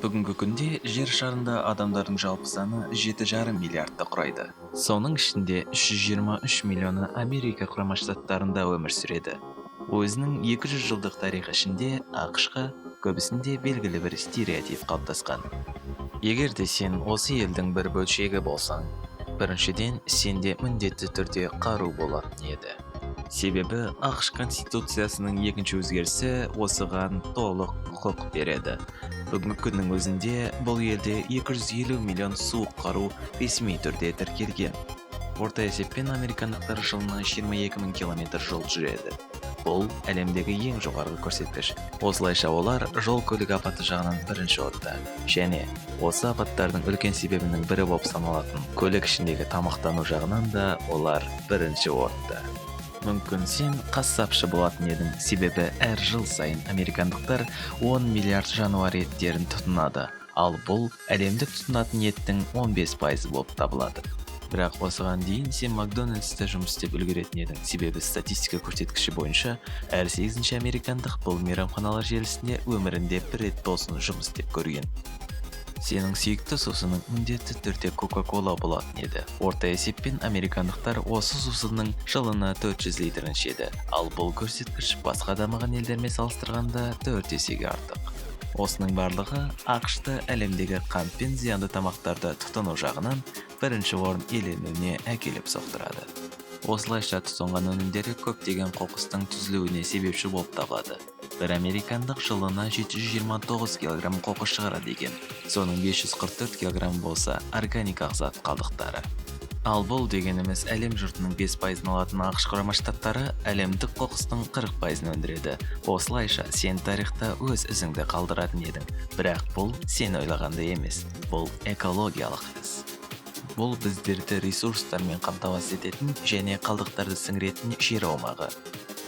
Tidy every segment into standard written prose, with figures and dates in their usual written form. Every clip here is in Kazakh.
Бүгінгі күнде жер шарында адамдардың жалпы саны 7,5 миллиардты құрайды. Соның ішінде 323 миллионы Америка Құрама Штаттарында өмір сүреді. Өзінің 200 жылдық тарихы ішінде АҚШ-қа көбісінде белгілі бір стереотип қалыптасқан. Егер де сен осы елдің бір бөлшегі болсаң, біріншіден, сенде міндетті түрде қару болатын еді. Себебі АҚШ Конституциясының екінші өзгерісі осыған толық құқық береді. Бүгінгі күннің өзінде бұл елде 250 миллион суық қару ресми түрде тіркелген. Орта есеппен американдықтар жылына 22 мың километр жол жүреді. Бұл әлемдегі ең жоғарғы көрсеткіш. Осылайша, олар жол көлік апаты жағынан бірінші орында және осы апаттардың үлкен себебінің бірі болып саналатын көлік ішіндегі тамақтану жағынан да олар бірінші орында. Мүмкін, сен қассапшы болатын едің, себебі әр жыл сайын американдықтар 10 миллиард жануар еттерін тұтынады, ал бұл әлемдік тұтынатын еттің 15% болып табылады. Бірақ осыған дейін сен Макдональдста жұмыс істеп үлгеретін едің, себебі статистика көрсеткіші бойынша әр сегізінші американдық бұл мейрамханалар желісінде өмірінде бір рет болсын жұмыс істеп көрген. Сенің сүйікті сусының міндетті түрде Кока-Кола болатын еді. Орта есеппен американдықтар осы сусынның жылына 400 литрін ішеді, ал бұл көрсеткіш басқа дамыған елдермен салыстырғанда төрт есеге артық. Осының барлығы АҚШ-ты әлемдегі қант пен зиянды тамақтарды тұтыну жағынан бірінші орын иеленуіне әкеліп соқтырады. Осылайша, тұтынған өнімдері көптеген қоқыстың түзілуіне себепші болып табылады. Бір американдық жылына 729 килограмм қоқыс шығарады екен, соның 544 килограмм болса органикалық зат қалдықтары. Ал бұл дегеніміз, әлем жұртының 5%-ын алатын АҚШ Құрама Штаттары әлемдік қоқыстың 40%-ын өндіреді. Осылайша, сен тарихта өз ізіңді қалдыратын едің, бірақ бұл сен ойлағандай емес, бұл экологиялық із. Бұл біздерді ресурстармен қамтамасыз ететін және қалдықтарды сіңіретін жер аумағы.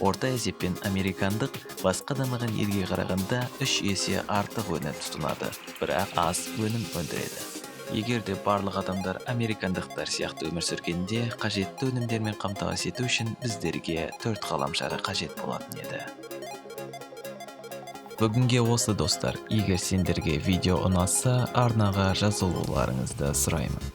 Орта есеппен американдық басқа дамыған елге қарағанда үш есе артық өнім тұтынады, бірақ аз өнім өндіреді. Егер де барлық адамдар американдықтар сияқты өмір сүргенде, қажетті өнімдермен қамтамасыз ету үшін біздерге төрт ғаламшары қажет болатын еді. Бүгінге осы, достар. Егер сендерге видео ұнаса, арнаға жазылуларыңызды сұраймын.